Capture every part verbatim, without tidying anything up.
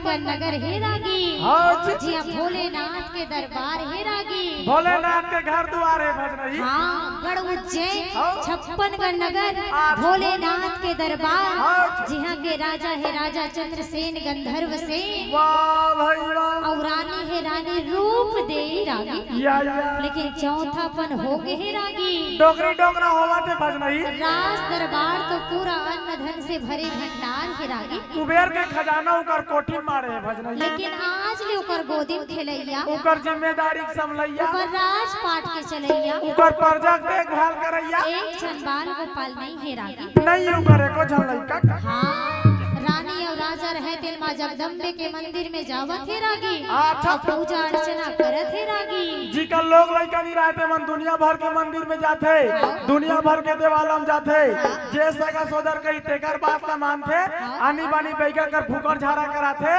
गढ़ नगर हे रागी। हाँ जी। जिहाँ भोलेनाथ के दरबार हे रागी। भोलेनाथ के घर दुआर हे भजनही। हाँ, गढ़ उज्जैन, हाँ। छप्पन गढ़ नगर, हाँ। भोलेनाथ के दरबार, हाँ। जिहाँ के राजा हे राजा चंद्रसेन गंधर्व सेन। वाह भाई वाह। अउ रानी हे रानी रूप देई रागी। या, या। लेकिन चौथापन हो गे हे रागी। डोकरी डोकरा होवत हे भजनही। राज दरबार तो पूरा अन्न धन से भरे भंडार हे रागी। कुबेर के खजाना उकर कोठी माड़े हे भजनही। लेकिन आज ले उकर गोदी म खेलइया, उकर जिम्मेदारी के संभलइया, उकर राजपाट के चलइया, उकर प्रजा के देखभाल करइया। एक झन बाल गोपाल नइ हे रागी। नइ उकर एको झन लइका। हाँ, रानी अउ राजा रहे तेन माँ जगदम्बे के मंदिर में जावत हे रागी। अच्छा। अउ पूजा अर्चना करत हे रागी। जिकर लोग लइका नइ रहे तेमन दुनिया भर के मंदिर में जाथे, दुनिया भर के देवालय म जाथे। जे सगा सोदर कही तेकर बात ला मानथे, आनी बानी बइगा कर फुकर झारा कराथे।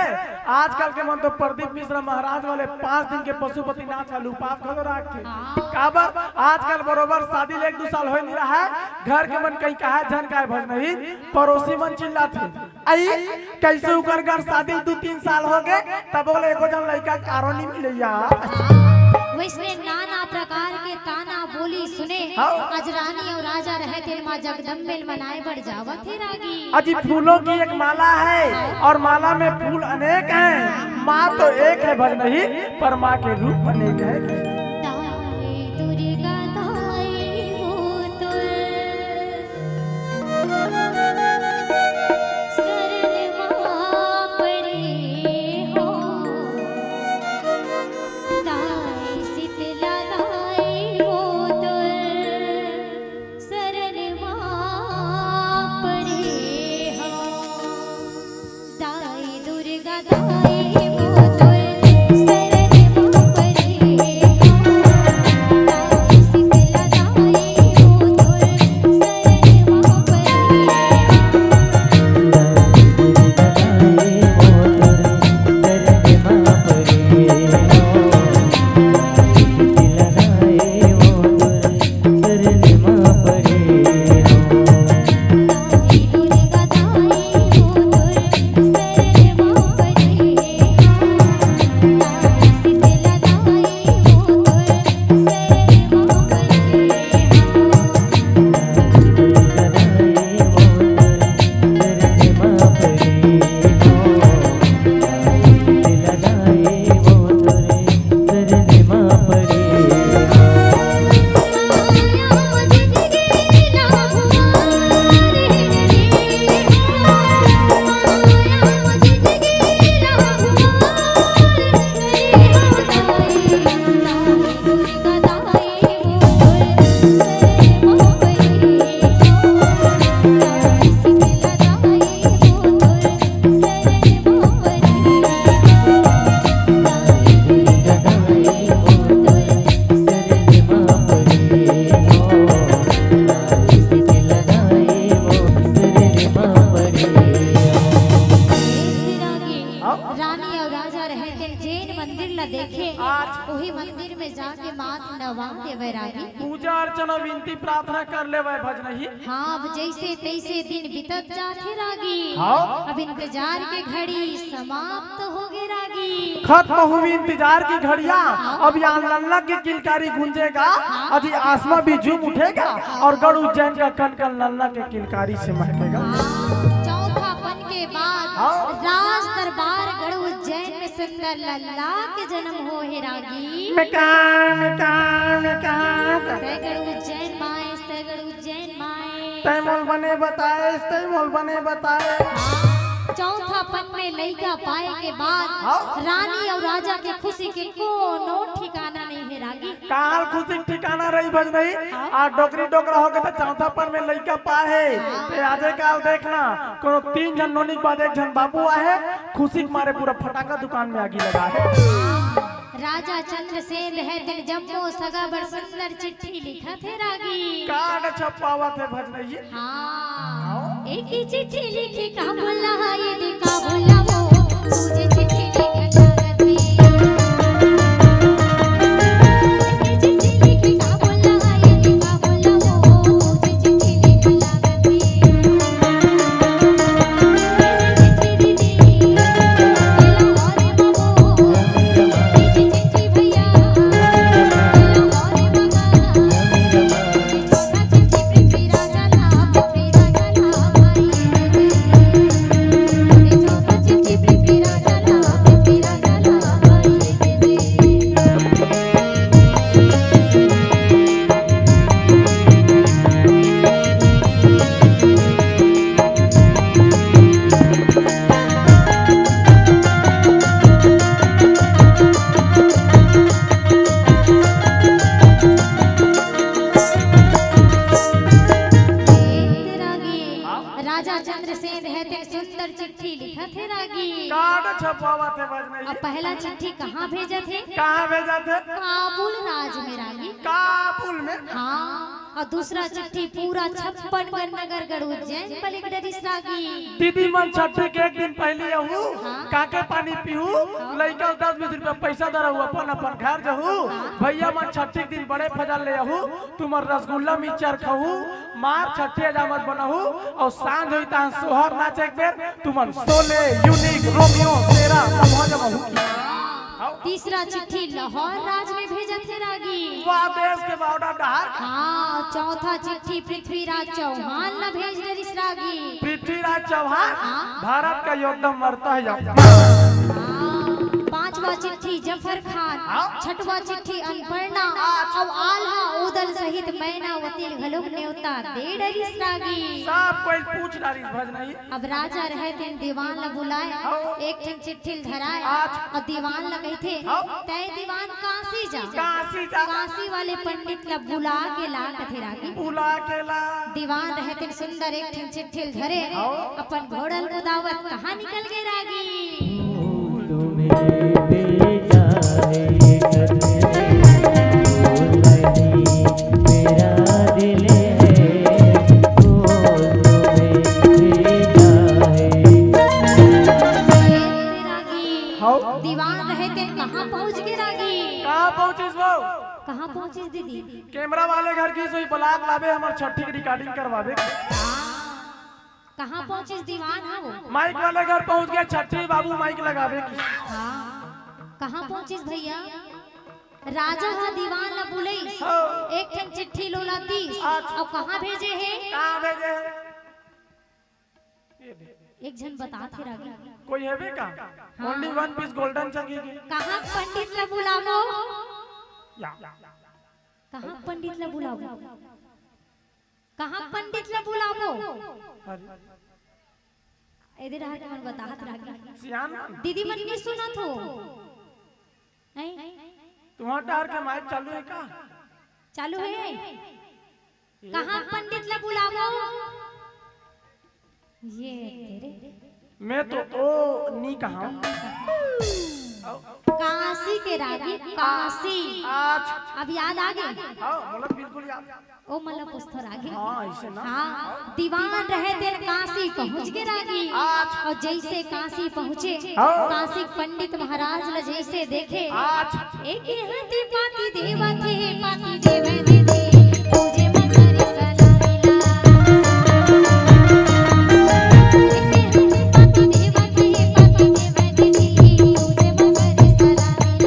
आजकल के मन तो प्रदीप मिश्रा महाराज वाले पाँच दिन के पशुपतिनाथ वाले उपास घलो राखथे। हाँ। काबर? आजकल बरोबर शादी ले एक दू साल होय नइ रहा हे, घर के मन कहीं कहा झन काय भजनही, पड़ोसी मन चिल्लाथे। अई, कइसे उकर घर शादी दू तीन साल हो गे, तब ओला एको झन लइका कारो नइ मिले यार। वइसने नाना प्रकार के ताना बोली सुने, हाँ। आज रानी अउ राजा रहे तेन माँ जगदम्बे ल मनाए बर जावत हे रागी। अजी फूलों की एक माला है और माला में फूल अनेक हैं, माँ तो एक है भजनही, पर माँ के रूप अनेक है। ताई दुर्गा ताई वो तो शरण मा परे हो, दाई शीतला दाई वो तोर शरण मा परे हो। दाई दुर्गा दाई वो तोर शरण मा परे हो। दाई शीतला दाई वो तोर शरण मा परे हो। रानी अउ राजा रहे तेन जेन मंदिर ला देखे, आज उही मंदिर में जाके माथ नवा देवय रागी। पूजा अर्चना विनती प्रार्थना कर लेवय भजनही। हाँ, अब जइसे तइसे दिन बीतत जाथे रागी। हाँ। अब इंतजार के घड़ी समाप्त होगे रागी। खत्म हुई इंतजार की घड़िया, अब यहाँ लल्ला के किलकारी गूंजेगा, अजी आसमां भी झूम उठेगा और गढ़ उज्जैन का कण कण लल्ला के किलकारी से महकेगा। हाँ, चौथापन के बाद हाँ। राज दरबार गढ़ उज्जैन में सुंदर लल्ला के जन्म हो हे रागी। मिका, मिका, मिका। तय गढ़ उज्जैन माय, तय गढ़ उज्जैन माय। तय मोल बने बताए, तय मोल बने बताए। हाँ, चौथापन में लइका पाए के बाद हाँ। रानी अउ राजा के खुशी के कोनो ठिकाना नइ हे रागी। काल खुशी के ठिकाना रही भजनही। हाँ। आज डोकरी डोकरा होगे त चौथापन में लइका पाए हे। हाँ। ते आजे काल देखना, कोनो तीन झन नोनी के बाद एक झन बाबू आहे, खुशी के मारे पूरा फटाका दुकान में आगी लगा हे। राजा चंद्रसेन रहे तेन जम्मो सगा बर सुंदर चिट्ठी लिखत हे रागी। कार्ड छपवावत हे भजनही। हाँ। एक ही चिट्ठी लिखी का बोला ये दे का बोला वो, तुझे चिट्ठी लिखी का गति। एक ही चिट्ठी लिखी का बोला ये दे का बोला वो, तुझे चिट्ठी लिखी का गति। चिट्ठी दीदी, पावत हे भजनही। अब पहला चिट्ठी कहाँ भेजत हे? कहाँ भेजत हे? काबुल राज में रागी। काबुल में? हाँ, और दूसरा चिट्ठी पूरा छप्पन गढ़ नगर गढ़ उज्जैन पलिक डरिस रागी। दीदी मन छट्ठी के एक दिन पहली आहू, हाँ। काके पानी पीहू, हाँ। लइका ल दस बीस रुपया पैसा धरहू, अपन अपन घर जहू। हाँ। भैया मन छट्ठी के दिन बड़े फजल ले आहू, तुमन रसगुल्ला मिक्सचर खाहू, मार छट्ठी हजामत बनाहू, और सांझ होई तहां सोहर नाचे के बेर तुमन शोले, यूनिक, रोमियो, शेरा, सब हो जब आहू की। तीसरा चिट्ठी लाहौर राज में भेजत हे रागी। वाह, देश के बॉर्डर डहार। हाँ, चौथा चिट्ठी पृथ्वीराज चौहान ला भेज डरिस रागी। पृथ्वीराज चौहान, हाँ। भारत का योद्धा मरता है यहाँ। हाँ, पांचवा चिट्ठी जफर खान, हाँ। छठवा चिट्ठी अनपर्णा, अच्छा। अब आल्हा उदल सहित मैना वतिल घलोक नेवता दे डरिस रागी। सब कोई पूछ डारिस भजनही। अब राजा रहे तेन दीवान ला बुलाए, हाँ। एक ठन चिट्ठी ल धराए, अच्छा। और दीवान ला कहिथे, हाँ। तय दीवान काशी जा। काशी जा। काशी वाले पंडित ला बुला के ला कथे रागी। बुला के ला। दीवान रहे तेन सुंदर एक ठन चिट्ठी ल धरे, हाँ। अपन घोड़ा ल कुदावत कहाँ निकल गे रागी। तुम्हें भेजा है कथने, बोल नहीं मेरा दिल है, बोल तुम्हें भेजा है। रागी, हाँ। दीवान रहे तेन कहाँ पहुँच गे रागी? कहाँ पहुँचिस वो? कहाँ पहुँचिस दीदी? कैमरा वाले घर की सोई ब्लॉक लाबे, हमर छट्ठी के रिकॉर्डिंग करवाबे। हाँ। कहाँ पहुँचिस दीवान हा वो? माइक वाले घर पहुँच गे, छट्ठी बाबू माइक लगाबे की। हाँ, कहाँ पहुँचिस भैया? राजा हा दीवान ला बुलइस, हाँ। एक ठन चिट्ठी ल ओला दीस, अच्छा। अउ कहाँ भेजे हे? कहाँ भेजे हे? ये दे। एक झन बतात हे रागी। कोई हेबे का? हाँ। Only one piece golden चंगी के। कहाँ पंडित ला बुलाबो? या। कहाँ पंडित ला बुलाबो? कहाँ पंडित ला बुलाबो? अरे। एदे डहर के मन बतात रागी। सियान मन। दीदी मन नइ सुनत हो। हैं? तुम्हार डहर के माइक चालू हे का? चालू हे। कहाँ पंडित ला बुलाबो? ये तेरे। मैं तो ओ नी कहा। काशी के रागी, काशी। अच्छा। अब याद आ गे? हाँ, मतलब बिल्कुल याद। ओ मन ला पूछथों रागी। हाँ, ऐसे ना। हाँ, दीवान रहे तेन काशी पहुँच गे रागी। अच्छा। अउ जइसे काशी पहुँचे, हाँ। काशी पंडित महाराज ला जइसे देखे, अच्छा। एक हाथी पाती देवत हे, पाती देवत हे, पूजे मन करे सलामी ला। एक हाथी पाती देवत हे, पाती देवत हे, पूजे मन करे सलामी ला।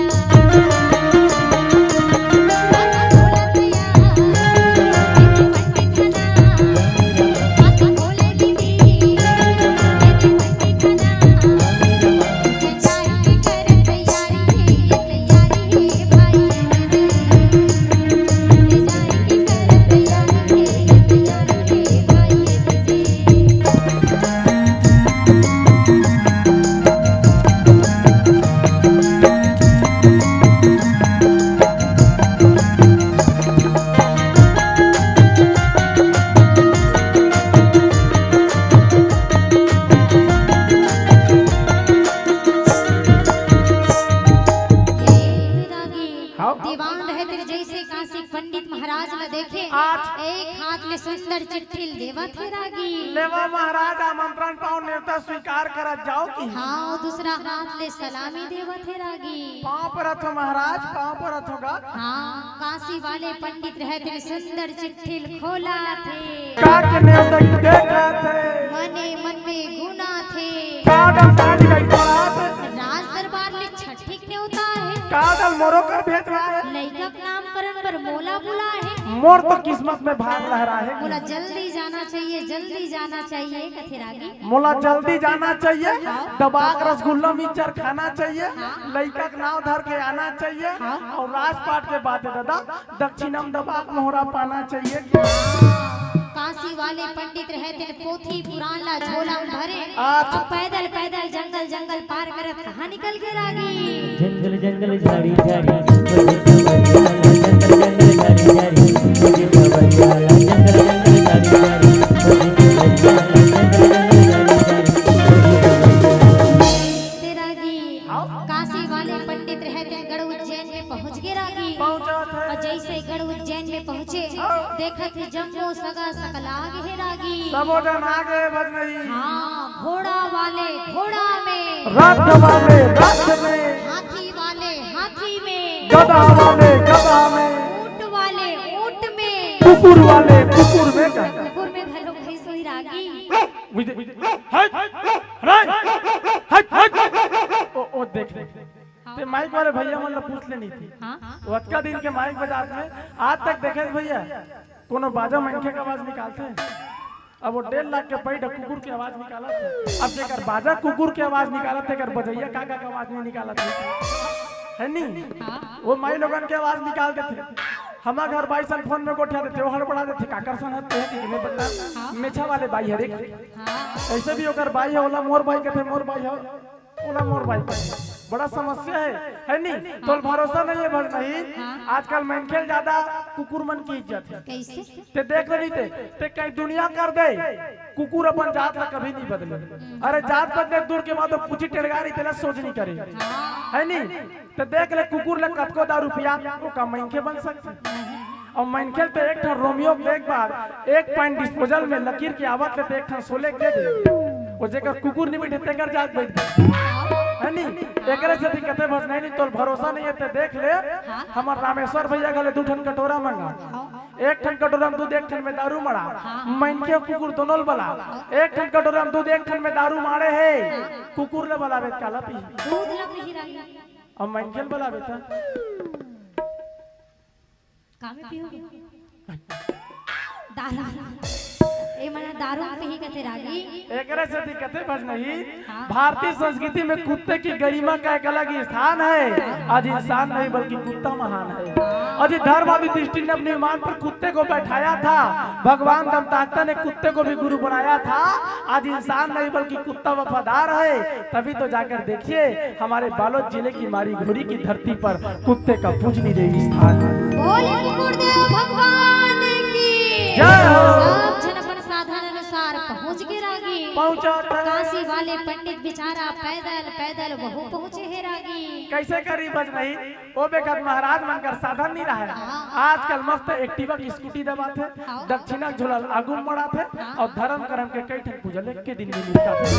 हाँ। दीवान रहे तेन जइसे काशी पंडित महाराज ला देखे, अच्छा। एक हाथ ले सुंदर चिट्ठी ल देवत हे रागी। लेवा महाराज, आमंत्रण पाओ, नेवता स्वीकार करत जाओ कि। हाँ, अउ दूसरा हाथ ले सलामी देवत हे रागी। पाँव परत हों महाराज, पाँव परत हों गा। हाँ, काशी वाले पंडित रहे तेन सुंदर चिट्ठी ल खोलथे। का के नेवता देखथे। मने मन में गुनथे। का डंग पानी का पड़थे। राज दरबार ले छट्ठी के नेवता हे। का डंग मोरो कर भेजवाय। लइका के नामकरण बर मोला बुलाय हे। मोर तो किस्मत में भाग लहराय हे। मोला जल्दी जाना चाहिए, जल्दी जाना चाहिए, कथे रागी। मोला जल्दी जाना चाहिए, हाँ। दबाक रसगुल्ला मिक्सचर खाना चाहिए, हाँ। लइका के नाम धर के आना चाहिए, हाँ। अउ राजपाट के बाद दादा दक्षिणा म दबाक मोहरा पाना चाहिए। काशी वाले पंडित रहे तेन पोथी पुराण ला झोला म भरे, अच्छा। अउ पैदल पैदल जंगल जंगल पार करत कहाँ निकल गे रागी। जंगल जंगल झाड़ी झाड़ी, ओ जंगल वाला, जंगल जंगल झाड़ी झाड़ी, ओ जंगल वाला, जंगल जंगल झाड़ी झाड़ी, ओ जंगल वाला, जंगल जंगल झाड़ी झाड़ी, ओ जंगल वाला। तेरा गीत जइसे गढ़ उज्जैन में पहुँचे, देखत हे जम्मो सगा सकला आगे हे रागी। सबो झन आगे भजनही। हाँ, घोड़ा वाले घोड़ा में। रथ वाले रथ में। हाथी वाले हाथी में। गधा वाले गधा में। ऊंट वाले ऊंट में। कुकुर वाले कुकुर में का? कुकुर में घलो भई सोई रागी। बुझे? हट! हट! हट! ओ, ओ, देख ले। हाँ। ते माइक वाले भैया मन ला पूछ ले नहीं थी। हाँ। वो अतका दिन के माइक बजात में आज तक देखे भैया, कोनो बाजा मनखे के आवाज निकालथे? अब वो डेढ़ लाख के पैठ कुकुर के आवाज निकालत हे। अब जेकर बाजा कुकुर के आवाज निकालत हे, तेकर बजैया का का के आवाज नहीं निकालत हे? है नी? हाँ। वो माई लोगन के आवाज निकाल देथे। हमा घर बाई सन फोन में गोठिया देथे, वो हड़बड़ा देथे, "काकर सन हत्ते है कि मैं बता?" हाँ। मेछा वाले बाई हरे। हाँ। ऐसे भी ओकर बाई है, ओला मोर बाई कहथे, मोर बाई है, ओला मोर बाई। बड़ा समस्या है, है नी? तोल भरोसा नहीं है भजनही। हाँ। आजकल मनखे ल ज्यादा कुकुर मन की इज्जत है। कैसे? ते देख ले नहीं ते, ते कहीं दुनिया कर दे, कुकुर अपन जात ला कभी नहीं बदले। अरे जात बदले दूर के बाद वो पूछी टेड़गारी तेला सोच नहीं करे। हाँ। है नी? ते देख ले कुकुर ले कतको दारू पिया, वो का मनखे बन सकथे? और मनखे तो एक ठन रोमियो के देख बार, एक पॉइंट डिस्पोजल में लकीर के आवत ले तो एक ठन सोले के दे दे। वो जेकर कुकुर नहीं बैठे, तेकर जात बैठ दे। है नी? एकरे से दिक्कत है, बस नहीं, नहीं, तोल भरोसा नहीं है, ते देख ले। हाँ। हमर रामेश्वर भैया घले दू ठन कटोरा मंगा। हाँ। एक ठन कटोरा में दूध, एक ठन में दारू मड़ा। हाँ। मनखे कुकुर दोनों ल बला। एक ठन कटोरा में दूध, एक ठन में दारू माड़े हे। कुकुर ले बलावे काला पी? दूध ला पी रागी। अब मनखे ल बलावे त? का में पियोगे? दारू। ए मना दारू में पी कथे रागी। एकरे से दिक्कत है भजनही। हाँ। भारतीय संस्कृति में कुत्ते की गरिमा का एक अलग ही स्थान है। आज इंसान नहीं बल्कि कुत्ता महान है। और ये धर्म और दृष्टि ने अपने विमान पर कुत्ते को बैठाया था। भगवान दंताकता ने कुत्ते को भी गुरु बनाया था। आज इंसान नहीं बल्कि कुत्ता वफादार है। तभी तो जाकर देखिए, हमारे बालोद जिले की मारी घोरी की धरती पर कुत्ते का पूजनीय स्थान है। बोले कुकुर देव भगवान की जय हो। सब झन अपन साधन अनुसार पहुँच गे रागी। पहुँचा था। काशी वाले पंडित बेचारा पैदल पैदल वहू पहुँचे हे रागी। कैसे करी भजनही? ओ बेखत महाराज मन कर साधन नहीं रहे। हाँ। आजकल मस्त एक्टिवा की स्कूटी दबाथे, हाँ। दक्षिणा झोला आगू मड़ाथे, हाँ। और धर्म कर्म के कई ठन पूजा ले के दिन में निपटाथे।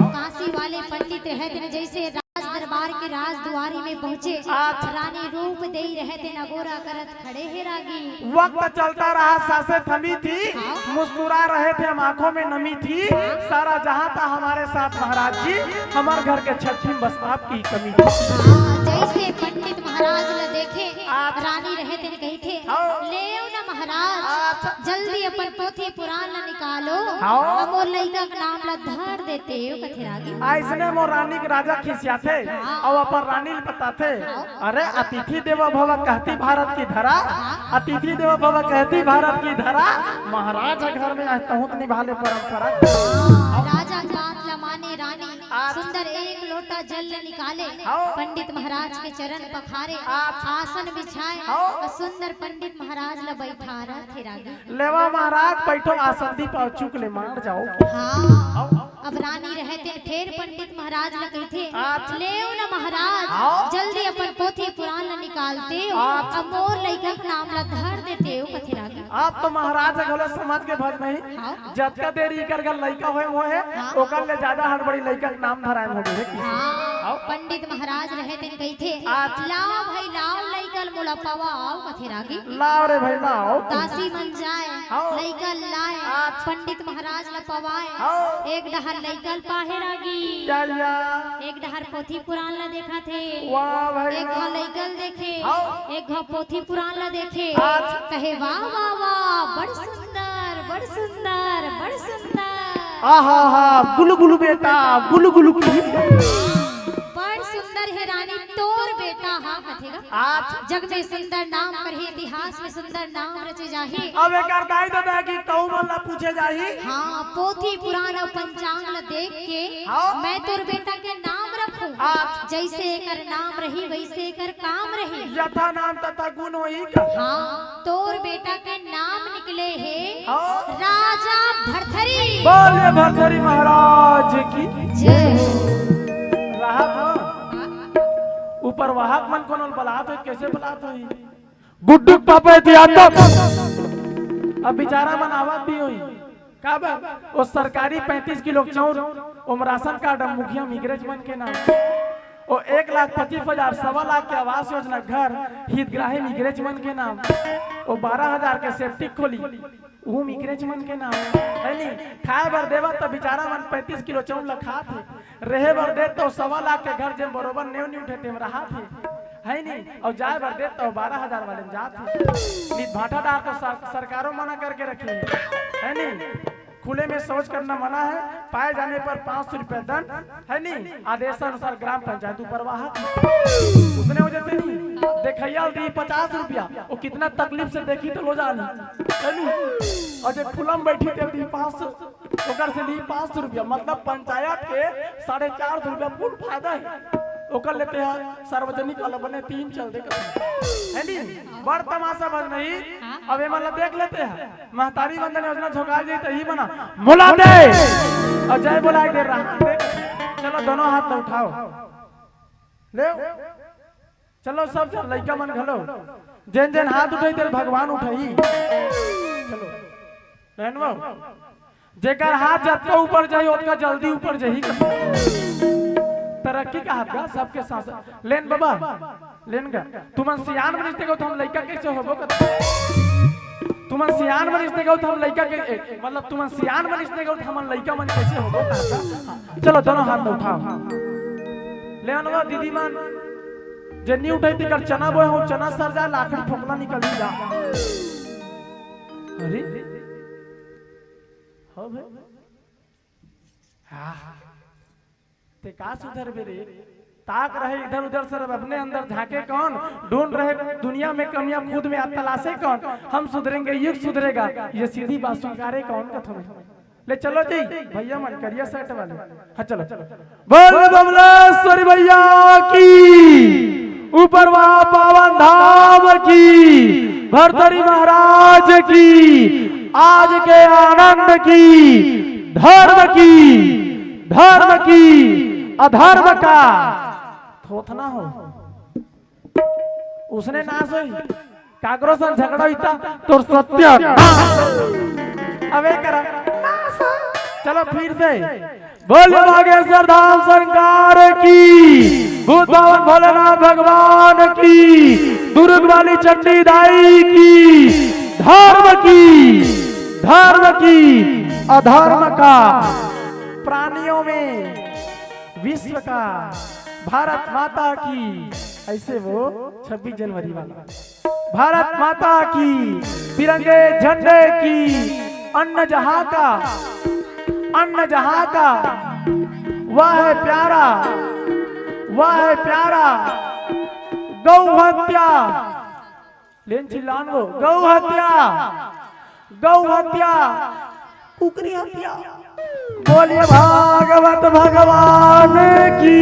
काशी वाले पंडित रहे दिन जैसे राज दरबार के राज दुआरी में पहुँचे, अच्छा। रानी रूप देई रहे दिन अगोरा करत खड़े हे रागी। वक्त चलता रहा, सांसें थमी थी, हाँ। मुस्कुरा रहे थे, हम आंखों में नमी थी। सारा जहां था हमारे साथ महाराज जी, हमारे घर के छठी में बस आपकी कमी थी। हाँ, जैसे पंडित महाराज ल देखे, अच्छा। रानी रहे तेन कही थे, हाँ। "ले ना महाराज, अच्छा। जल्दी अपन पोथी पुराण ल निकालो, हाँ। अउ मोर लइका के नाम ल धर देते," कथे रागी। अइसने मोर रानी के राजा खिसियाथे, हाँ। अउ अपन रानी ल बताथे, हाँ। अरे, अतिथि देवो भव कहती भारत की धरा, हाँ। अतिथि देवो भव कहती भारत की धरा, महाराज ह घर में आज तहूँ त निभा ले परंपरा। हाँ, राजा के बात ल माने रानी, अच्छा। सुंदर एक लोटा जल ल निकाले, हाँ। पंडित महाराज के चरण पखारे, अच्छा। आसन बिछाए, हाँ। अउ सुंदर पंडित महाराज ल बैठारथे रागी। लेवा महाराज बैठो आसन दीप अउ चुक ले मार जाओ। हाँ। अब रानी रहे तेन फेर पंडित महाराज ल कहिथे, अच्छा। "लेव न महाराज, हाँ। जल्दी अपन पोथी पुराण ल निकालते हो, अच्छा। अउ मोर लइका के नाम ल धर देते हो," कथे रागी। अब तो महाराज घलो समझ के भजनही, हाँ। जतका देर इकर घर लइका होए होए हे, हाँ। ओकर ले ज्यादा हड़बड़ी लइका के नाम धराए में हो गए हे। हाँ। हाँ। पंडित महाराज रहे तेन कहिथे, अच्छा। "लाव भाई लाव लइका ल मोला पवाव," कथे रागी। लाव रे भाई, लाव। दासी मन जाए, हाँ। लइका लाए, अच्छा। पंडित महाराज ल पवाए। हाँ। एक डहर लइका ल पाहे रागी। या, या। एक डहर पोथी पुराण ल देखाथे। वाह भाई, एक वाह। घा लइका ल देखे, हाँ। एक घा पोथी पुराण ल देखे। अच्छा। कहे, "वाह, वाह, वाह, बड़ सुंदर, बड़ सुंदर, बड़ सुंदर।" आहा हा, गुलगुल बेटा, गुलगुल की। बड़ सुंदर हे रानी, तोर बेटा हा, कथे गा। अच्छा। जग में सुंदर नाम करही, इतिहास में सुंदर नाम रचे जाही। अब एकर दाई ददा की तऊ मन ला पूछे जाही। हाँ, पोथी पुराण अउ पंचांग ला देख के हाँ। मैं तोर बेटा के नाम रखूं। अच्छा। जैसे एकर नाम रही, वैसे एकर काम रही। यथा नाम तथा गुण होही का। हाँ, तोर बेटा के नाम निकले हे हाँ। राजा भरथरी। बोलिए भरथरी महाराज की जय हो। राहत हो। हाँ। ऊपर वाहक मन कोनो बलात हो, कैसे बलात होही? गुड्डू के पापा ये तो याद तो। अब बेचारा मन आवत भी होही। काबर? वो सरकारी पैंतीस किलो चाउर, ओम राशन कार्ड, अब मुखिया मिगरेच मन के नाम। वो एक लाख पच्चीस हजार, सवा लाख के आवास योजना घर, हितग्राही मिगरेच मन के नाम। वो बारह हजार के सेप्टिक खोली, वो मिगरेच मन के नाम। है नी? खाए बर देवा त बेचारा मन पैंतीस किलो चाउर ल खात हे। रहे बर दे तो सवा लाख के घर, जेम बरोबर नेव नी उठे, तेम रहात हे। है नी? अउ जाए बर दे तो बारह हजार वाले में जात हे। नी त भाटादार तो सर-, सरकारों मना करके रखे हे। है नी? खुले में शौच करना मना है, पाए जाने पर पाँच सौ रुपया दंड, है नी? आदेशानुसार ग्राम पंचायत ऊपर वाहक। उसने हो जाते नी, देखैया दी पचास रुपया, वो कितना तकलीफ से देखी तो लो जानी, है नी? और जब खुला में बैठी तब दी पाँच सौ, ओकर से ली पाँच सौ रुपया, मतलब पंचायत के साढ़े चार सौ रुपया कुल फायदा है। ओकर लेते हैं सार्वजनिक वाला बने तीन चल दे, है नी? बड़ तमाशा बन रही। हाँ। अब ये मतलब देख लेते हैं। महतारी वंदन योजना झोंका जाई त ही बना। मोला दे। अउ जय बोलाय दे रहा। चलो दोनों हाथ ल उठाओ। ले। चलो सब झन लइका मन घलो। जेन जेन हाथ उठाई तेल भगवान उठाई। चलो। बहन वो। जेकर हाथ जतका ऊपर जाही, ओतका जल्दी ऊपर जाही। तरक्की का हाथ गा, सबके साथ। लेन बाबा, लेन गा। तुमन सियान बनिस तेगो त हम लइका कैसे होबो कथा? तुमन सियान बनिस तेगो त हम लइका के, ए, मतलब तुमन सियान बनिस तेगो त हमन लइका मन कैसे होबो कथा? चलो दोनों हाथ उठाओ। लेन बाबा, दीदी मन, जे नी उठाई तेकर चना बोए हो, चना सर जा, लाखड़ी फोकला निकल जा। अरे, हो भाई। आह, ते का सुधरबे रे? ताक रहे इधर उधर, सब अपने अंदर झांके कौन? ढूंढ रहे दुनिया में कमियां, खुद में आप तलाशे कौन? हम सुधरेंगे, युग सुधरेगा, ये सीधी बात स्वीकारे कौन कथम? ले चलो जी, भैया मन करिया शर्ट वाले। हाँ चलो। बोल बमलेश्वरी भैया की, ऊपर वहां पावन धाम की, भरथरी महाराज की, आज के आनंद की, धर्म की, धर्म की, अधर्म का थोथना हो। उसने नाश होई। काकरो संग झगड़ा होई त तोर सत्य। अबे करा। चलो फिर से। बोल बागेश्वर धाम सरकार की, भूत बाबा भोलेनाथ भगवान की, दुर्ग वाली चंडी दाई की, धर्म की, धर्म की, अधर्म का, प्राणियों में विश्व का, भारत माता की, ऐसे वो छब्बीस जनवरी वाला। भारत माता की, तिरंगे झंडे की, अन्न जहां का, अन्न जहां का, वाह प्यारा, वाह प्यारा, गौ हत्या, लेन चिल्लान वो, गौ हत्या, गौ हत्या, कुकरी हत्या। बोलिए भागवत भगवान की।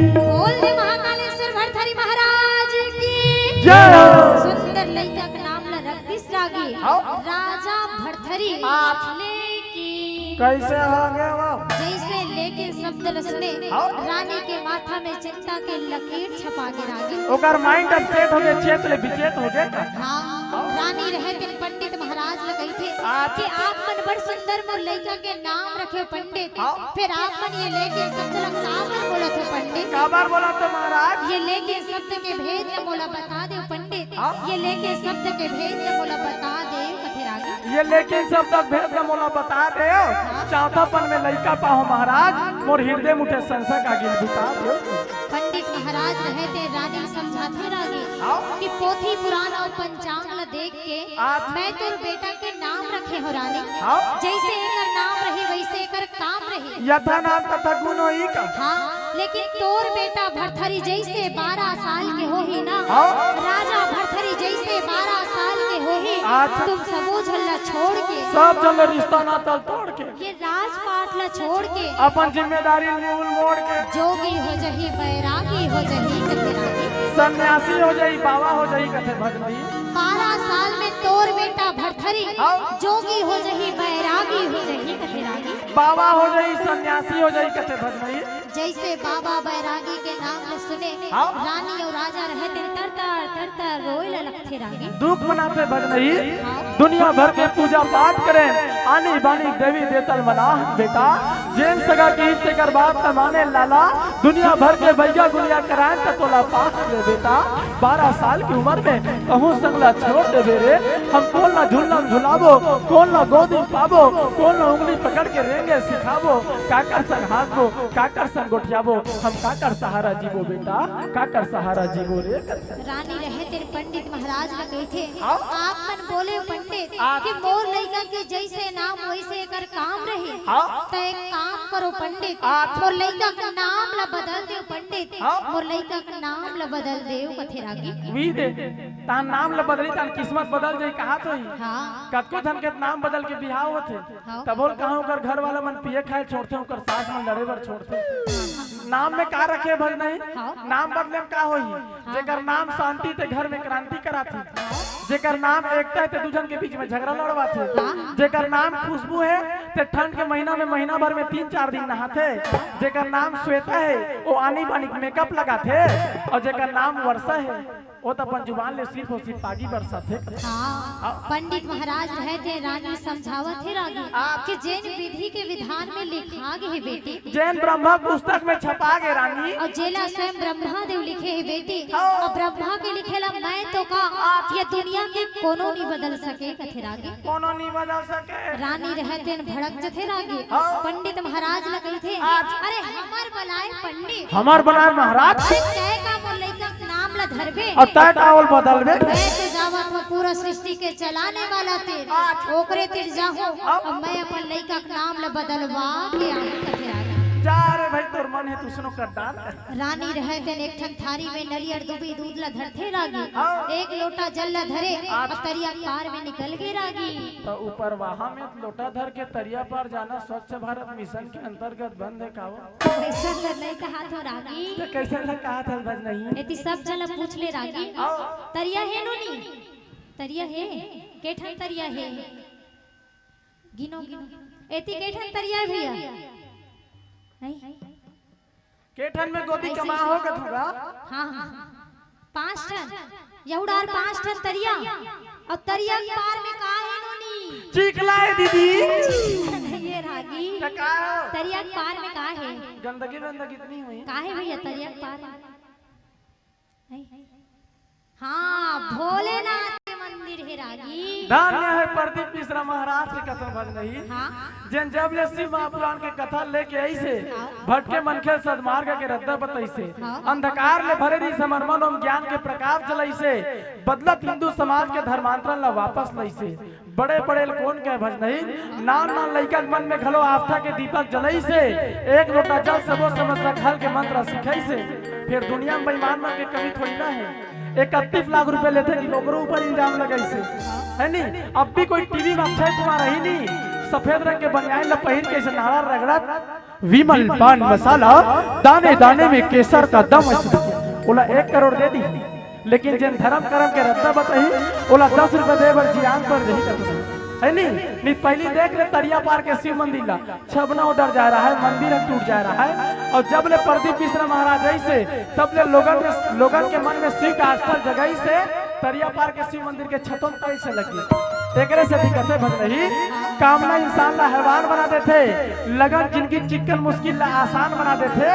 बोल दे महाकालेश्वर भरथरी महाराज की। जय हो। सुंदर लइका के नाम ला रख दिस रागी। हाँ। राजा भरथरी। आप। लेके। कैसे हो गया वो? जैसे लेके शब्द ल सुने, हाँ। रानी के माथा में चिंता के लकीर छपा गे रागी। ओकर mind upset हो गए, चेत ले विचेत हो गए। हाँ, रानी रहे तेन पंडित महाराज ल कहिथे अच्छा। कि आप मन बड़ सुंदर मोर लइका के नाम रखे पंडित। हाँ। फिर आप मन ये लेके शब्द ल काबर बोलत हो पंडित? काबर बोलत हो महाराज? ये लेके शब्द के भेद ल मोला बता दे पंडित। हाँ। ये लेके शब्द के भेद ल मोला बता दे कथे रागी। ये लेके शब्द के भेद ल मोला बता दे। हाँ। चौथापन में लइका पाहो महाराज, मोर हृदय मुठे संशय का गिल बुता दे। पंडित महाराज रहे ते रानी समझाथे रागी हाँ। कि पोथी पुराण अउ पंचांग ल देख के अच्छा। मैं तोर बेटा के नाम रखे हो रानी। हाँ। जैसे एकर नाम रही वैसे एकर काम रही। यथा नाम तथा गुण होई का? हाँ, लेकिन तोर बेटा भरथरी जैसे बारह साल के होही ना, हाँ। राजा भरथरी जैसे बारह साल के होही, अच्छा। तुम सबो झन ला छोड़ के सब झन ला रिश्ता नाता तोड़ के ये राजपाट ला छोड़ के अपन जिम्मेदारी मूल मोड़ के जोगी हो जही, बैरागी हो जही कथे रागी। सन्यासी हो जही, बाबा हो जही कथे भगती। बारह साल में तोर बेटा भरथरी हाँ। जोगी हो जही, बैरागी हो जही कथे रागी। बाबा हो जाई, सन्यासी हो जाई, कथे भजनई। जैसे बाबा बैरागी के नाम ल सुने, हाँ। रानी अउ राजा रहे तेन तर तर, तर तर रोए ल लगथे रागी। दुख मनाथे भजनई। हाँ। दुनिया भर के पूजा पाठ करे, आनी बानी देवी देवता ल मना बेटा। जेन सगा के इष्ट कर बात न माने लाला, दुनिया भर के भैया गुलिया कराए त तोला पास ले बेटा। बारह साल की उम्र में कहूँ संगला छोड़ देबे रे। हम कोन ला झूलना झुलाबो, कोन ला गोदी में पाबो, कोन ला उंगली पकड़ के रेंगे सिखाबो, काकर संग हाँसबो, काकर संग गोठियाबो, हम काकर सहारा जीबो बेटा, काकर सहारा जीबो रे। रानी रहे तेन पंडित महाराज ल कहिथे, हाँ। आप मन बोले पंडित आप कि मोर लइका के जैसे नाम वैसे एकर काम रही। हाँ। त एक काम करो पंडित, आप मोर लइका के नाम ल बदल देव पंडित, हाँ। मोर लइका के नाम ल बदल देव कथे रागी। वी दे, तान नाम ल बदली, तान किस्मत बदल जाई, कहा तो ही। हाँ। कतको झन के नाम बदल के बिहाव होथे। हाँ। तभो ल कहाँ ओकर घर वाला मन पिए खाए छोड़थे, ओकर सास मन लड़े बर छोड़थे। नाम में का रखे भजनई? हाँ। नाम बदले में का होही? हाँ। जेकर नाम शांति ते घर में क्रांति कराथे। हाँ। जेकर नाम एकता हे ते दू झन के बीच में झगड़ा लड़वाथे। हाँ। जेकर नाम खुशबू हे ते ठंड के महीना में महीना भर में तीन चार दिन नहाथे। जेकर नाम श्वेता हे वो आनी बानी मेकअप लगाथे, अउ जेकर नाम वर्षा हे वो त अपन जुबान ले सिर्फ अउ सिर्फ आगी बरसाथे। हाँ, हाँ। पंडित महाराज रहे तेन रानी समझावत हे रागी आप कि जेन विधि के विधान में लिखा गे हे बेटी, जेन ब्रह्मा पुस्तक में छपा गे रानी। अउ जेला स्वयं ब्रह्मा देव लिखे हे बेटी, हाँ। अउ ब्रह्मा के लिखे ला मैं तो का, आप ये दुनिया के कोनो नहीं बदल सके कथे रागी। कोनो नहीं बदल सके। रानी रहे तेन भड़क जथे रागी। हाँ। पंडित महाराज ल कहिथे, आज अरे हमर बलाए पंडित। हमर बलाए महाराज। अरे तय का मोर लइका के नाम ल धरबे। अउ तय का ओल बदलबे। मैं तो जावत हूँ पूरा सृष्टि के चलाने वाला तीर। आज ओकरे तीर जाहूँ। हाँ। अउ मैं अपन लइका के नाम ल बदलवा के आऊँ कथे रागी। जा रे भाई तोर मन हे तू सुनो कर डाल। रानी रहे तेन एक ठन थारी में नरियर दुबी दूध ल धरथे रागी। हाँ। एक लोटा जल ल धरे, आप अउ तरिया पार में निकल गे रागी। त ऊपर वहाँ में लोटा धर के तरिया पार जाना स्वच्छ भारत मिशन के अंतर्गत बंद हे का वो? वैसन ल नहीं कहा थो रागी। त कैसन ल कहा थो भजनई? एती सब झन ल पूछ ले रागी। हाँ। तरिया हे नोनी? तरिया हे? के ठन तरिया हे? गिनो, गिनो। एती के ठन तरिया हे भैया? नहीं? के ठन में गोदी कमा हो कथू गा? हाँ, हाँ। पाँच ठन। यहू डार पाँच ठन तरिया। अउ तरिया के पार में का हे नोनी? चिखला हे दीदी। चिखला नहीं हे रागी। त का हे? तरिया के पार में का हे? गंदगी वंदगी इतनी हुई। का हे भैया तरिया के पार में? नहीं? हाँ, भोलेनाथ के मंदिर हे रागी। धन्य हे प्रदीप मिश्रा महाराज के कथन भजनई। हाँ। जेन जब ले शिव महापुराण के कथा लेके आइसे, हाँ। भटके मनखे ल सदमार्ग के रद्दा बताइसे, हाँ। अंधकार ले भरे रहिस हमर मन ओम ज्ञान के प्रकाश जलाइसे, बदलत हिंदू समाज के धर्मांतरण ला वापस लाइसे। बड़े बड़े ल कोन कहे भजनई, नान नान लइका के मन में घलो आस्था के दीपक जलाइसे, एक लोटा जल सबो समस्या के हल के मंत्र सिखाइसे। फेर दुनिया में बेईमान मन के कमी थोड़ी ना हे। इकतीस लाख रुपए लेथे कि ओकरो ऊपर इल्जाम लगाइसे, है नी? अब भी कोई टीवी में अक्षय कुमार ही नी, सफेद रंग के बनियान ला पहिर के ऐसे नारा रगड़त, विमल पान मसाला, दाने दाने में केसर का दम, ओला एक करोड़ दे दी, लेकिन जेन धर्म कर्म के रद्दा बताही, ओला दस रुपए दे बर जियान पर जही कथू, है नी? नी, पहली देख ले तरिया पार के शिव मंदिर ला, छबना उधर जा रहा है, मंदिर ह टूट जा रहा है। अउ जब ले प्रदीप मिश्रा महाराज आइसे, तब ले लोगन के, लोगन के मन में शिव के आस्था जगाइसे, तरिया पार के शिव मंदिर के छतों तइसे लगी। एकरे से दिक्कते भजनई, कामना इंसान ला हैवान बना देथे, लगन जिनकी चिक्कन मुश्किल ला आसान बना देथे,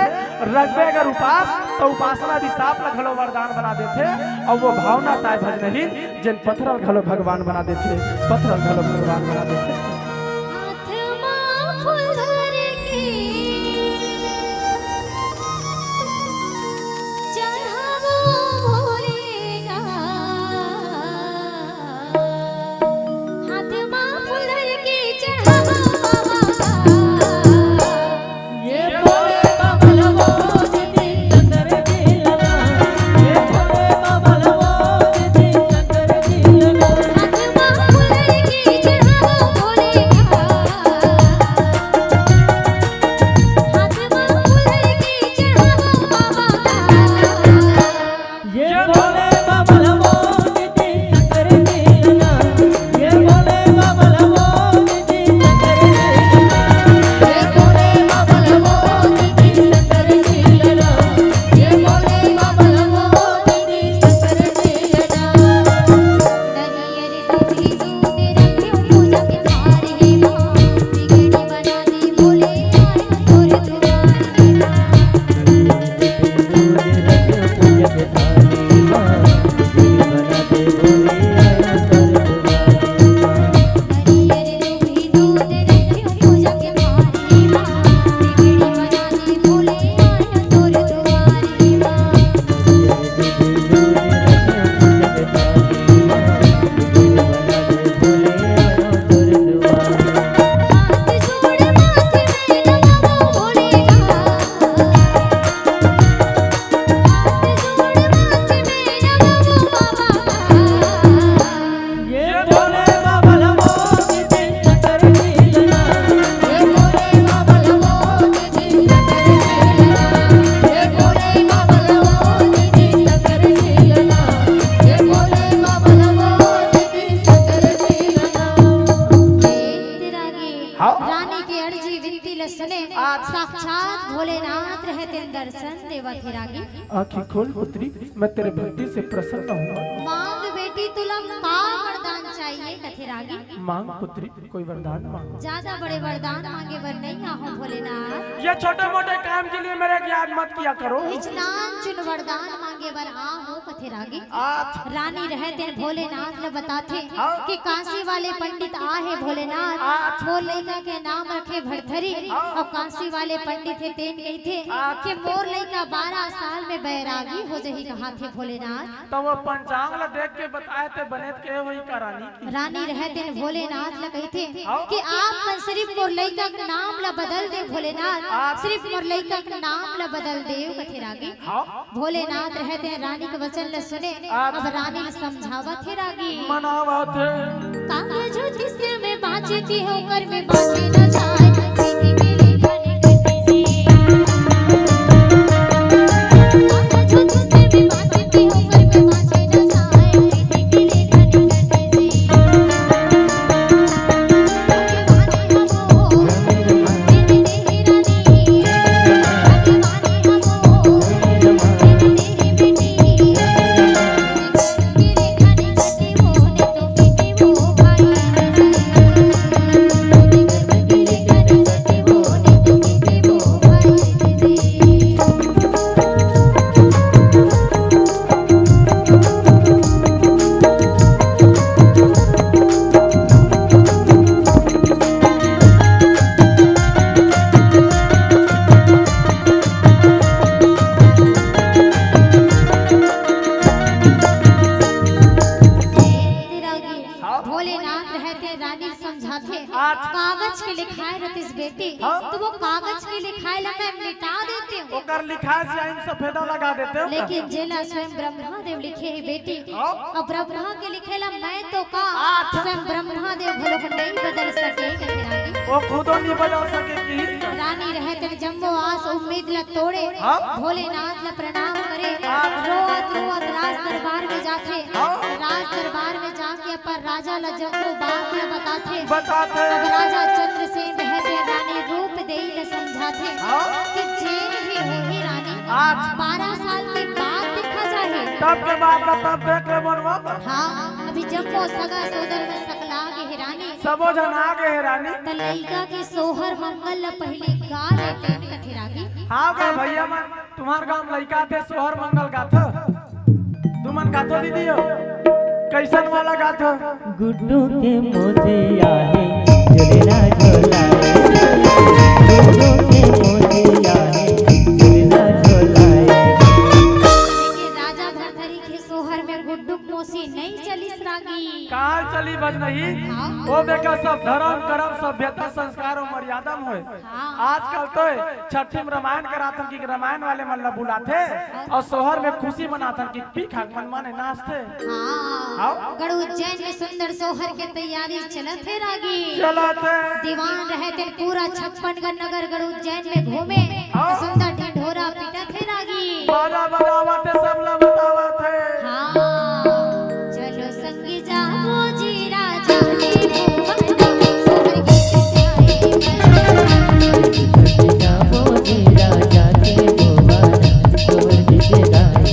रखबे अगर उपास, त उपासना भी साप ला घलो वरदान बना देथे, अउ वो भावना ताय भजनहीन, जेन पथरा ल घलो भगवान बना देथे, पथरा ल घलो भगवान बना देथे। हाथ मा फूल धर के चढ़ावो भोलेनाथ। हाथ मा फूल धर के चढ़ावो बाबा। ये भोले बाबा ला वो जितेंद्र के लला। ये भोले बाबा ला वो जितेंद्र के लला। हाथ मा फूल धर के चढ़ावो भोले तेन दर्शन देवत हे रागी। आँखी खोल पुत्री, मैं तेरे भक्ति से प्रसन्न हूँ। मांग बेटी तुला का वरदान चाहिए कथे रागी। मांग पुत्री, कोई वरदान मांग। ज्यादा बड़े वरदान मांगे बर नहीं आहूं भोलेनाथ। ये छोटे मोटे काम के लिए मेरे याद मत किया करो। कुछ नान चुन वरदान मांगे बर आहूं कथे रागी। आठ। रानी रहे तेन भोलेनाथ ल बताथे हाँ। कि काशी वाले पंडित आहे भोलेनाथ, आठ। मोर लइका के नाम रखे भरथरी, हाँ। अउ काशी वाले पंडित हे तेन कहिथे आठ। कि मोर लइका बारह साल में बैरागी हो जही कहाथे भोलेनाथ। त वो पंचांग ल देख के बताए ते बने के होई का रानी? रानी रहे तेन भोलेनाथ ल कहिथे हाँ। कि आप मन सिर्फ मोर लइका के नाम ल बदल दे भोलेनाथ, हाँ। सिर्फ मोर लइका के नाम ल बदल देव कथे रागी। हाँ। भोलेनाथ रहे तेन रानी के वचन ल सुने, हाँ। अब रानी ल समझावत हे रागी। मनावत हे। कागज ज्योतिष में बाँचे ती हो, कर में बाँचे न जाए। भोलेनाथ रहे तेन रानी समझाथे, आज कागज के लिखाए रतिस बेटी, हाँ। तो वो कागज के लिखाए ला मैं मिटा देते हूँ। ओकर लिखाए से आइन सफेदा लगा देते हो। लेकिन जेला स्वयं ब्रह्मा देव लिखे हे बेटी, हाँ। अउ ब्रह्मा के लिखे ला मैं तो का, अच्छा। स्वयं ब्रह्मा देव घलो नहीं बदल सके कथे रानी। वो खुदो नहीं बदल सके कि। रानी रहे तेन जम्मो आस उम्मीद ला तोड़े, हाँ। भोलेनाथ ला प्रणाम करे, हाँ। रोवत रोवत राज दरबार में जाथे, हाँ। राज दरबार में जाके अपन राजा ला जम्मो बात ला बताथे। बताथे। अब राजा चंद्रसेन रहे तेन रानी रूप देई ला समझाथे हाँ। कि जेन भी होही रानी, आज। बारह साल के बाद देखा जाही। तब के बाद का तब देख ले मनवा। हाँ, अभी जम्मो सगा सोदर में सकला गे हे रानी। सबो झन आ गे हे रानी। त लइका के सोहर मंगल ला पहिली गा लेते कथे रागी। हाँ गा भैया मन, तुम्हार गाँव लइका आथे सोहर मंगल गाथो। तुमन गाथो दीदी हो, कइसन वाला गाथो? गुड्डू के मोजिया हे, झुलना झुलाए। गुड्डू के मोजिया हे, झुलना झुलाए। लेकिन राजा भरथरी के सोहर में गुड्डू के मौसी नहीं चलिस रागी। काल चली बजनही। हाँ। ओ बेटा सब धरम करम सभ्यता संस्कार अउ मर्यादा में होय। हाँ। आजकल तो छट्ठी में रामायण कराथन कि रामायण वाले मन ला बुलाथे अउ सोहर में खुशी मनाथन कि पी खा के मन माने नाचथे। हाँ। हाँ। गढ़ उज्जैन में सुंदर सोहर के तैयारी चलत हे रागी। चलत हे। दीवान रहे तेन पूरा छप्पन गढ़ नगर गढ़ उज्जैन में घूमे। हाँ। सुंदर ढिंढोरा पीटत हे रागी। बाजा बजावत हे, सबला बतावत हे। हाँ। चलो संगी जाबो जी राजा के भुवन, सोहर गीत गाए। जाबो जी राजा के भुवन, सोहर गीत गाए।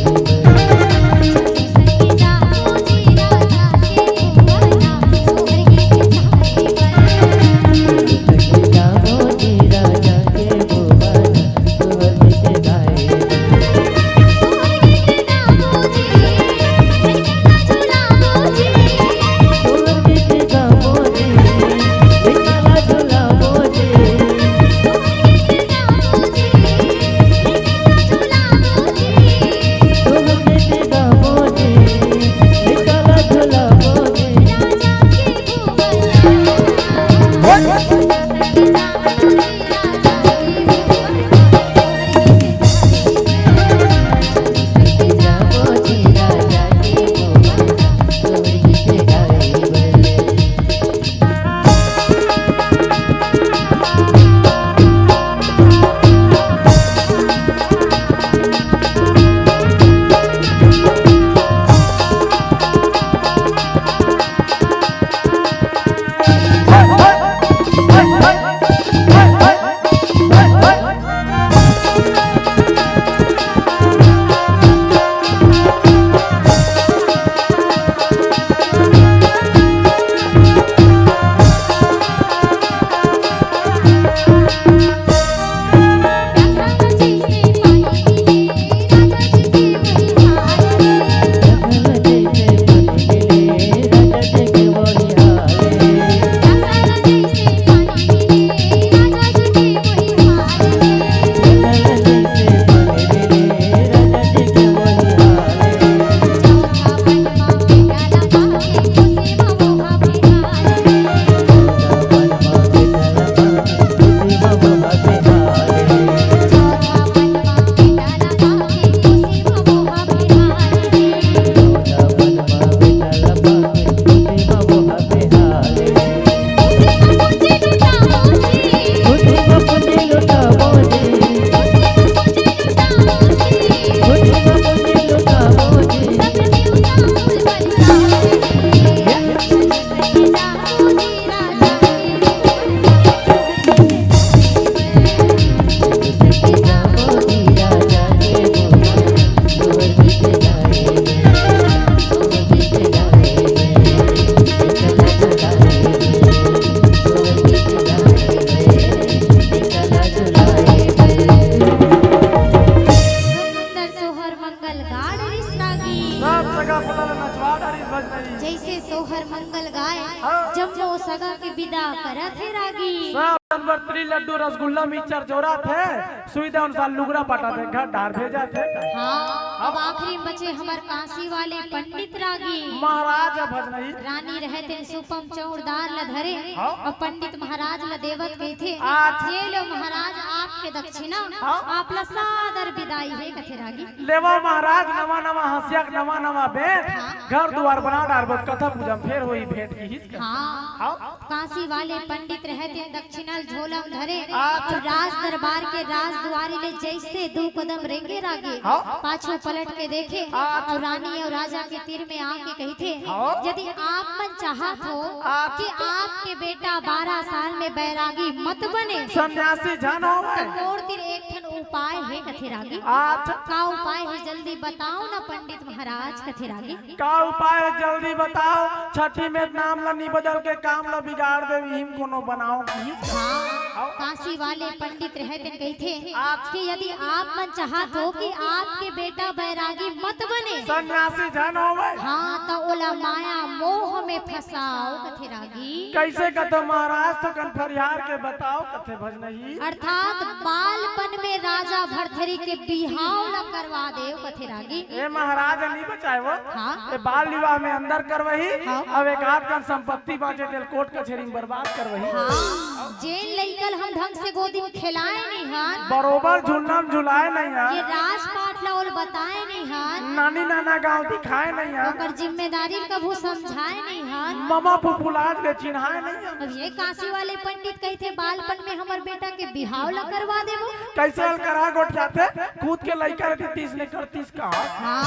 हाँ। जम्मो सगा के बिदा करत हे रागी। सब जनवरी लड्डू रसगुल्ला मिक्सचर जोरत हे, सुविधा अनुसार लुगरा पटा दे घर डार भेजत हे। हाँ, अब आखिरी में बचे हमर काशी वाले पंडित रागी। महाराज अब भजनही। रानी रहे तेन सुपम चौरदार ल धरे, हाँ। अउ पंडित महाराज ल देवत कहिथे, अच्छा। ये लो महाराज आपके दक्षिणा, हाँ। आप ल सादर बिदाई हे कथे रागी। लेवा महाराज, नवा नवा हंसिया के नवा नवा बेंट, हाँ। घर दुआर बना डारबो, कथा पूजा में फेर होई भेंट किहिस। हाँ। हाँ। काशी वाले पंडित रहे तेन दक्षिणा ल झोला में धरे, अच्छा। अउ राज दरबार के राज दुआरी ले जइसे दू कदम रेंगे रागी, हाँ। पाछू पलट के देखे, अच्छा। अउ रानी अउ राजा के तीर में आके कहिथे, हाँ। यदि आप मन चाहत हो अच्छा। कि आपके बेटा बारह साल में बैरागी मत बने, सन्यासी झन होवे। त मोर तीर एक ठन उपाय हे कथे रागी। अच्छा। का उपाय हे जल्दी बताओ ना पंडित महाराज कथे रागी। का उपाय हे जल्दी बताओ, छठी में नाम ला नी बदल के काम ला बिगाड़ देव, इही म कोनो बनाओ किहिस। हाँ, काशी वाले पंडित रहे तेन कहिथे अच्छा। कि यदि आप मन चाहत हो कि आपके बेटा बैरागी मत बने, सन्यासी झन होवे। हाँ, त ओला माया मोह में फंसाओ कथे रागी। कइसे कथे महाराज, थोकन फरियार के बताओ कथे भजनही। अर्थात बालपन में राजा भरथरी के बिहाव ला करवा देव कथे रागी। ए महाराज नी बचाए वो। हाँ। ए बाल विवाह में अंदर करवही, हाँ। अब एक आध कन संपत्ति बांचे तेल कोर्ट कचेरी में बर्बाद करवही। हाँ। जेन लइका ल हम ढंग से गोदी में खेलाए नइ हन, बरोबर झुलना में झुलाए नइ हन। ये राजपाट ला ओल बताए नइ हन। नानी नाना गांव दिखाए नइ हन। ओकर जिम्मेदारी ल कभू समझाए नइ हन। ममा फुफुलाज ले चिन्हाए नइ हन। अब ये काशी वाले पंडित कहिथे बालपन में हमर बेटा के बिहाव ला करवा देबो। कइसे हल करा गोठियाथे, खुद के लइका रहती तीस ने करतीस का। हाँ,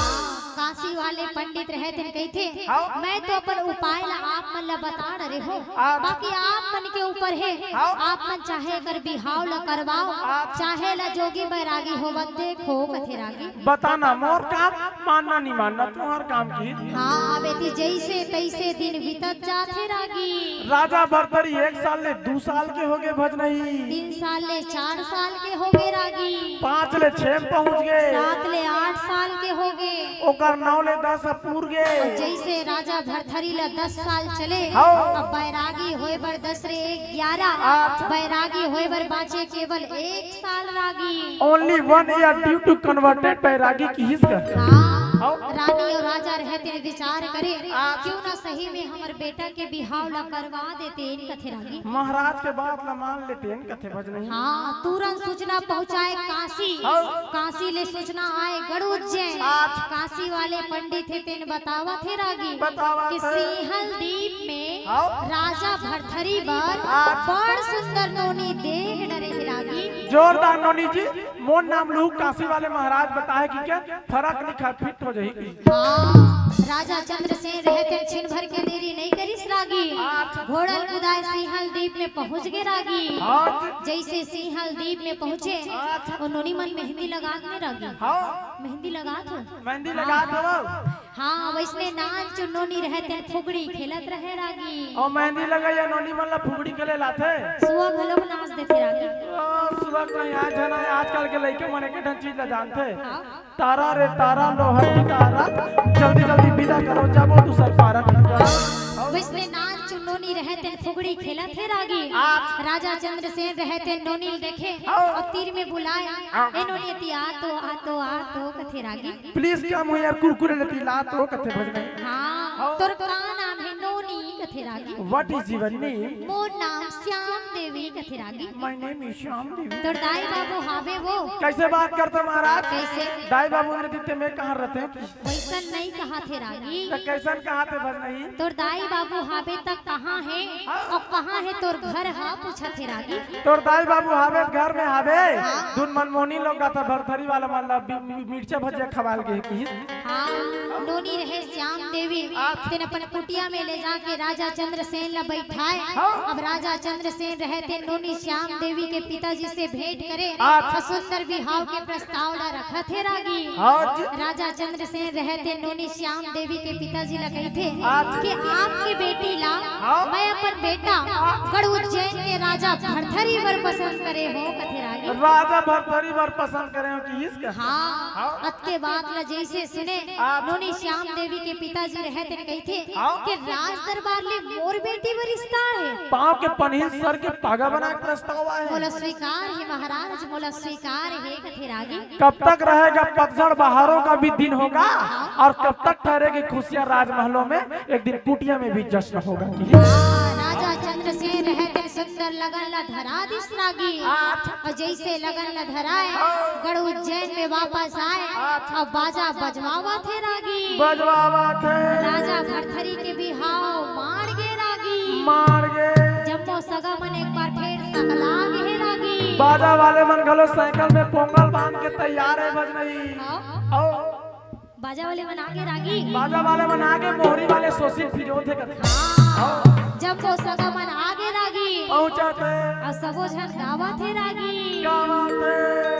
काशी वाले पंडित रहे तेन कहिथे, हाँ। मैं तो अपन उपाय ला आप मन ला बता डरे हो, हाँ। बाकी आप मन के ऊपर हे, हाँ। आप मन चाहे एकर बिहाव ला करवाओ, हाँ। चाहे ला जोगी बैरागी होवत देखो कथे रागी। बता ना मोर काम, मानना नी मानना तुम्हार काम की। हाँ, अब एती जइसे तइसे दिन बीतत जाथे रागी। राजा भरथरी एक साल ले दू साल के होगे भजनही। तीन साल ले चार साल के होगे रागी। पाँच ले छह में पहुंच गे। सात ले आठ साल के होगे। ओकर नौ ले दस अब पूर गे। अउ जइसे राजा भरथरी ला दस साल चले, हाँ। अब बैरागी होए बर दस रे एक ग्यारह, अच्छा। बैरागी होए बर बांचे केवल एक साल रागी। Only one year due to converted बैरागी किहिस कर। हाँ, हाँ। रानी अउ राजा रहे तेन विचार करे, अच्छा। क्यों ना सही में हमर बेटा के बिहाव ला करवा देतेन कथे रागी। महाराज के बात ला मान लेतेन कथे भजनही। हाँ, तुरंत सूचना पहुंचाए काशी। हाँ। काशी ले सूचना आए गढ़ उज्जैन। अच्छा। काशी वाले पंडित हे तेन बतावत हे रागी बतावत कि हे। सिंहल दीप में हाँ। राजा भरथरी बर अच्छा। बड़ सुंदर नोनी देख डरे हे रागी। जोरदार नोनी जी, मोर नाम लूहू काशी वाले महाराज बताए कि के फरक लिखा फिट हो जाही कि। हाँ, राजा चंद्रसेन रहे तेन छिन भर के देरी नइ करिस रागी। अच्छा। घोड़ल कुदाए सिंहल दीप में पहुंच गे रागी। हाँ जी। जइसे सिंहल दीप में पहुंचे, अच्छा। ओ नोनी मन मेहंदी लगात ने रागी। हाँ। मेहंदी लगात हो? मेहंदी लगात हो। हाँ, वइसने नानचुन नोनी रहे तेन फुगड़ी खेलत रहे रागी। अउ मेहंदी लगइया नोनी मन ला फुगड़ी खेले लाथे। सुआ घलोक नाच देथे रागी। ओ, सुआ तो यहाँ झन आए, आजकल के लइके मन एके ठन चीज ला जानथे। हाँ। तारा रे तारा लोहर की तारा, जल्दी जल्दी बिदा करो, जाबो दूसर पारा। वइसने नानचुन नोनी रहे तेन फुगड़ी खेलत हे रागी। राजा चंद्रसेन रहे तेन नोनी ल देखे, हाँ। अउ तीर में बुलाए, हाँ। ए नोनी एती आ तो, आ तो, आ तो, कथे रागी। Please come here, कुरकुरे लेती ला तो कथे भजनही। हाँ, हाँ। तोर का नाम हे नोनी कथे रागी। What is your name? मोर नाम श्याम देवी कथे रागी। My name is श्याम देवी। तोर दाई बाबू हावे वो। कइसे बात करथे महाराज? कइसे? दाई बाबू मेरे दित्ते में कहाँ रहते हैं? वइसन नइ कहाथे रागी। त कइसन कहाथे भजनही? तोर दाई बाबू हावे त कहाँ हे? हाँ। अउ कहाँ हे तोर घर ह पूछथे रागी। तोर दाई बाबू हावे त घर में हावे। हाँ। दुन मनमोहनी लोग गाथा भरथरी वाला मन ला बि-, मि-, मिर्चा भजिया खवाल गे किहिस। हाँ, नोनी रहे श्याम देवी, अच्छा। तेन अपन कुटिया में ले जाके राजा चंद्रसेन ला बैठाए। हाँ। अब राजा चंद्रसेन रहे तेन नोनी श्याम देवी के पिताजी से भेंट करे, अच्छा। अउ सुंदर बिहाव के प्रस्ताव ला रखत हे रागी। हाँ जी। राजा चंद्रसेन रहे तेन नोनी श्याम देवी के पिताजी ला कहिथे अच्छा। कि आपके बेटी ला हाँ। मैं अपन बेटा गढ़ उज्जैन के राजा भरथरी बर पसंद करे हो कथे रागी। राजा भरथरी बर पसंद करे हो कि इश्क? हाँ, हाँ। अतके बात ला जैसे सुने, आप नोनी श्याम देवी के पिताजी रहे तेन कहिथे हाँ। कि राज दरबार ले मोर बेटी बर रिश्ता है। पाँव के पनही सर के पागा बना के प्रस्ताव आए मोला हैं। स्वीकार है महाराज, मोला स्वीकार है कथे रागी। कब तक रहेगा पतझड़, बहारों का भी दिन होगा, और कब तक ठहरेगी खुशियां राजमहलों में, एक दिन कुटिया में भी जश्न होगा। हाँ, राजा चंद्रसेन रहे तेन सुंदर लगन ला धरा दिस रागी। अच्छा। और जैसे लगन ला धराए, गढ़ उज्जैन में वापस आए, अच्छा। अब बाजा बजवावत हे रागी। बजवावत हे। राजा भरथरी के बिहाव मार गे रागी। मार गे। जम्मो सगा मन एक बार फेर सकला गे हे रागी। बाजा वाले मन घलो साइकिल में पोंगल बांध के तैयार हे भजनई। हाँ, आओ। बाजा वाले मन आगे रागी। बाजा वाले मन आगे, मोहरी वाले सोसी फिजोत हे कथे। हाँ, जम्मो सगा मन आगे रागी। पहुंचत हे। और सबो झन गावत हे रागी। गावत हे।